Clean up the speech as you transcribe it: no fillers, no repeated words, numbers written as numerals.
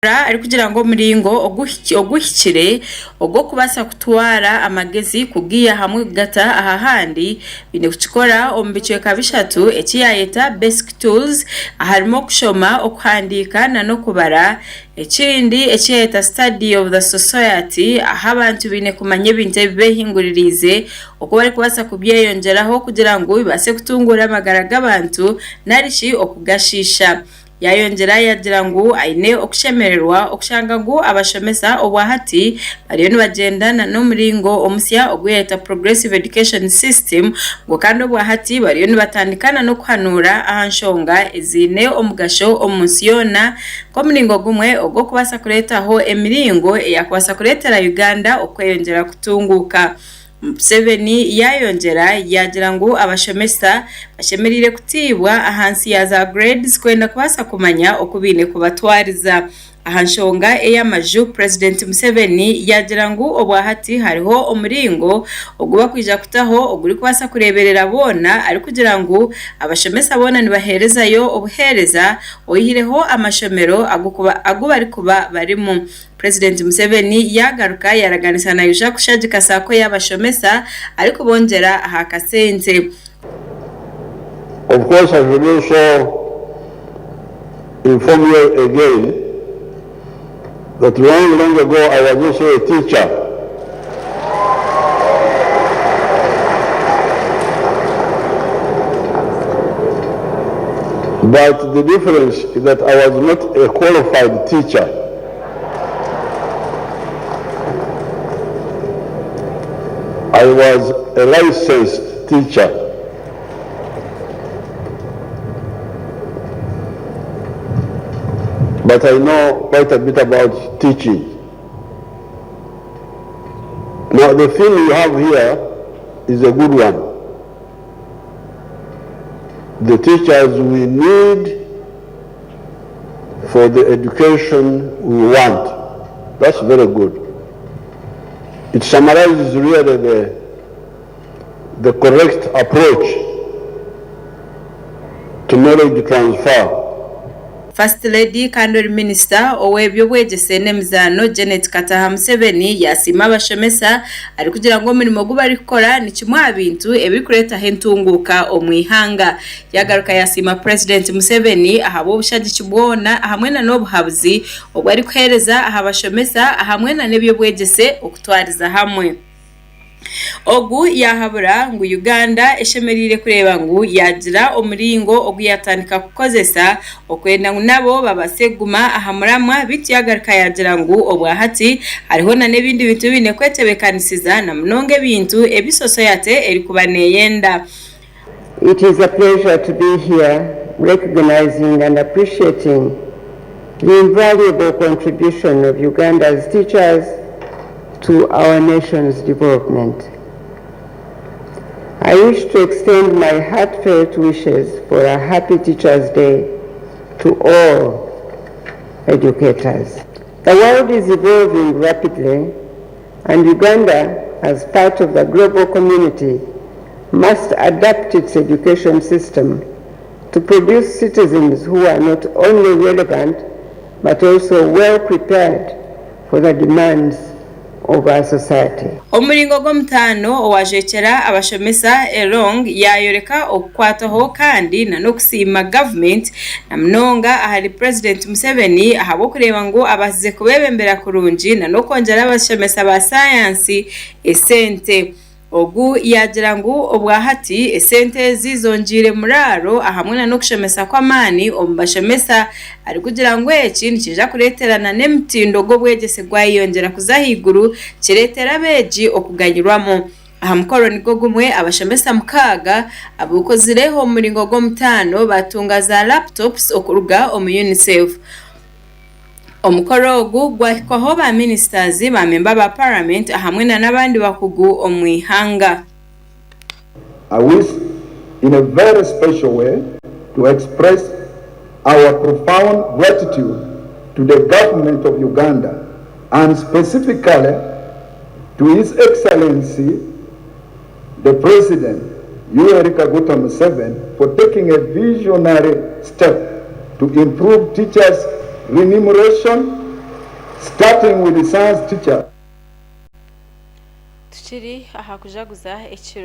Arikugira ngu omuringo oguhikire ogw'okubaasa kutwara amagezi kugaiha hamwe kugata aha handi baine kukikora omu bicweka bishatu eki yaayeta Basic Tools aharimu okushoma, okuhandiika nana okubara. Ekindi eki yaayeta Study of the Society ahu abantu baine kumanya ebintu ebibehinguririize oku barikubaasa kubyeyongyeraho kugira ngu bibaase kutunguura amagara g'abantu narishi okugashiisha. Yaayongyera yaagira ngu aine okushemererwa okushanga ngu abashomesa obwahati bariyo nibagyenda n'omuringo omusya ogu yaayeta Progressive Education System ngu kandi obwahati bariyo nibatandika n'okuhanuura aha nshonga eziine omugasho omu nsi yoona nk'omuringo gumwe ogw'okubaasa kureetaho emiringo eyaakubaasa kureetera Uganda okweyongyera kutunguuka. Museveni yaayongyera yaagira ngu abashomesa bashemereire kutiibwa ahansi ya za grades kwenda kubaasa kumanya oku baine kubatwariza. Aha nshonga ey'amaju, Purezidenti Museveni yaagira ngu obwahati hariho omuringo ogu bakwija kutaho ogurikubaasa kureeberera boona arikugira ngu abashomesa boona nibaheerezayo obuheereza oihireho amashomero agu barikuba barimu. Purezidenti Museveni yaagaruka yaaraganisa naija kushagika Sacco y'abashomesa arikubongyera aha kasente. Of course I should also inform you again that long long ago I was also a teacher. But the difference is that I was not a qualified teacher. I was a licensed teacher. But I know quite a bit about teaching. Now the theme you have here is a good one. The teachers we need for the education we want. That's very good. It summarizes really the, the correct approach to knowledge transfer. First Lady kandi ori Minisita ow'eby'obwegyese n'emizaano Janet Kataha Museveni yasiima abashomesa arikugira ngu omurimo ogu barikukora ni kimwe aha bintu ebirikureetaho entunguuka omu ihanga. Yagaruka yasiima Purezidenti Museveni ahabw'obushagiki bwona hamwe na n'obuhabuzi obu arikuheereza aha bashomesa hamwe na n'eby'obwegyese okutwariza hamwe. Ogu yaahabura ngu Uganda eshemereire kureeba ngu yaagira omuringo ogu yaatandika kukozesa okwenda ngu nabo babaase kuguma aha muramwa beitu yaagaruka yaagira ngu obwahati hariho na n'ebindi bintu ebi baine kwetebeekanisiza na munonga ebintu ebi sosoyate erikuba neeyenda. It is a pleasure to be here recognising and appreciating the invaluable contribution of Uganda's teachers to our nation's development. I wish to extend my heartfelt wishes for a happy Teachers' Day to all educators. The world is evolving rapidly and Uganda, as part of the global community, must adapt its education system to produce citizens who are not only relevant but also well prepared for the demands of our society. Omuringo gw'omutaano owajwekyera abashomesa Elong yaayoreka okukwatwaho kandi na n'okusiima gavumenti na munonga ahari Purezidenti Museveni ahabw'okureeba ngu abaasize kubeebembera kurungi na n'okwongyera abashomesa ba saayansi esente. Ogu yaagira ngu obwahati esente ezi zongyeire muraaro ahamwe na n'okushomesa kw'amaani omu bashomesa arikugira ngu eki nikiija kureeterana n'emitindo gw'obwegyese gwayeyongyera kuza ahaiguru kireetere abeegi okuganyirwamu. Aha mukoro nigwo gumwe abashomesa mukaaga abukozire omu muringo gw'omutaano baatunga za laptops okuruga omu UNICEF. Omukoro ogu gwahikwaho ba minisitazi, ba memba ba paramenti ahamwe na n'abandi bakugu omu ihanga. I wish in a very special way to express our profound gratitude to the government of Uganda and specifically to His Excellency the President Yoweri Kaguta Museveni for taking a visionary step to improve teachers remuneration. Starting with the science teacher. Tukiri aha kujaguza ekiro.